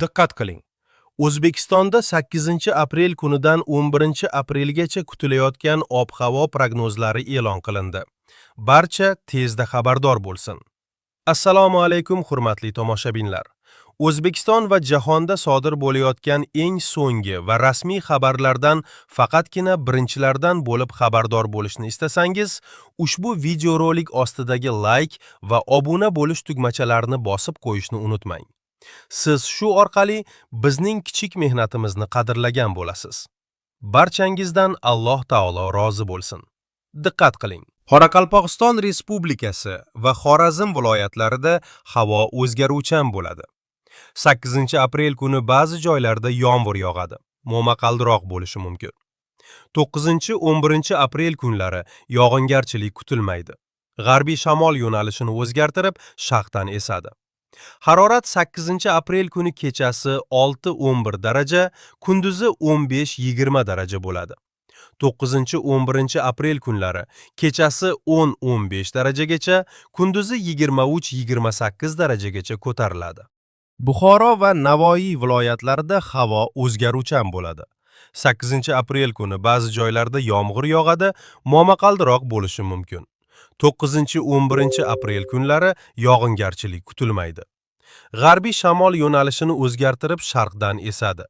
Diqqat qiling! O'zbekistonda 8-aprel kunidan 11-aprelgacha kutilayotgan ob-havo prognozlari e'lon qilindi. Barcha tezda xabardor bo'lsin. Assalomu alaykum, hurmatli tomoshabinlar. O'zbekiston va jahonda sodir bo'layotgan eng so'nggi va rasmiy xabarlardan faqatgina birinchilardan bo'lib xabardor bo'lishni istasangiz, ushbu videorolik ostidagi like va obuna bo'lish tugmachalarini bosib qo'yishni unutmang. Siz shu orqali bizning kichik mehnatimizni qadrlagan bo'lasiz. Barchangizdan Alloh taolo rozi bo'lsin. Diqqat qiling. Qoraqalpog'iston Respublikasi va Xorazm viloyatlarida havo o'zgaruvchan bo'ladi. 8-aprel kuni ba'zi joylarda yomg'ir yog'adi. Momaqaldiroq bo'lishi mumkin. 9-11-aprel kunlari yog'ingarchilik kutilmaydi. G'arbiy shamol yo'nalishini o'zgartirib, sharqdan esadi. Harorat 8-aprel kuni kechasi 6-11 daraja, kunduzi 15-20 daraja bo'ladi. 9-11-aprel kunlari kechasi 10-15 darajagacha, kunduzi 23-28 darajagacha ko'tariladi. Buxoro va Navoiy viloyatlarida havo o'zgaruvchan bo'ladi. 8-aprel kuni ba'zi joylarda yomg'ir yog'adi, momaqaldiroq bo'lishi mumkin. 9-11-aprel kunlari yog'ingarchilik kutilmaydi. G'arbiy shamol yo'nalishini o'zgartirib, sharqdan esadi.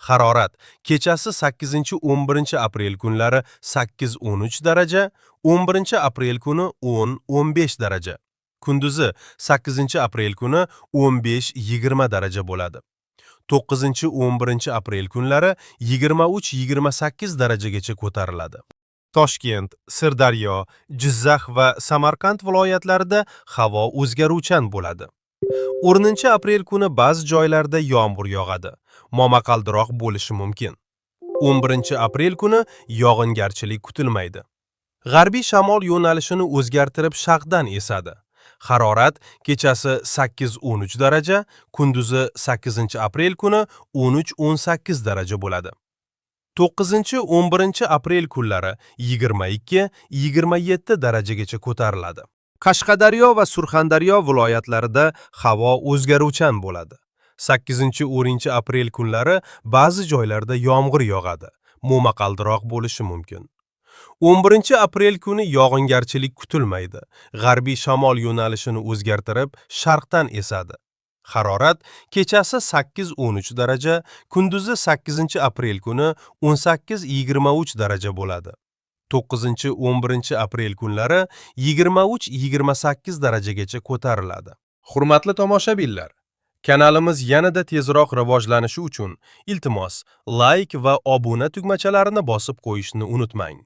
Harorat kechasi 8-11-aprel kunlari 8-13 daraja, 11-aprel kuni 10-15 daraja. Kunduzi 8-aprel kuni 15-20 daraja bo'ladi. 9-11-aprel kunlari 23-28 darajagacha ko'tariladi. Toshkent, Sirdaryo, Jizzax va Samarqand viloyatlarida havo o'zgaruvchan bo'ladi. 10-aprel kuni ba'zi joylarda yomg'ir yog'adi. Momaqaldiroq bo'lishi mumkin. 11-aprel kuni yog'ingarchilik kutilmaydi. G'arbiy shamol yo'nalishini o'zgartirib, sharqdan esadi. Harorat kechasi 8-13 daraja, kunduzi 8-aprel kuni 13-18 daraja bo'ladi. 9-11-aprel kunlari 22-27 darajagacha ko'tariladi. Qashqadaryo va Surxondaryo viloyatlarida havo o'zgaruvchan bo'ladi. 8-10-aprel kunlari ba'zi joylarda yomg'ir yog'adi. Momaqaldiroq bo'lishi mumkin. 11-aprel kuni yog'ingarchilik kutilmaydi. G'arbiy shamol yo'nalishini o'zgartirib, sharqdan esadi. Harorat kechasi 8-13 daraja, kunduzi 8-aprel kuni 18-23 daraja bo'ladi. 9-11-aprel kunlari 23-28 darajagacha ko'tariladi. Hurmatli tomoshabinlar, kanalimiz yanada tezroq rivojlanishi uchun iltimos, like va obuna tugmachalarini bosib qo'yishni unutmang.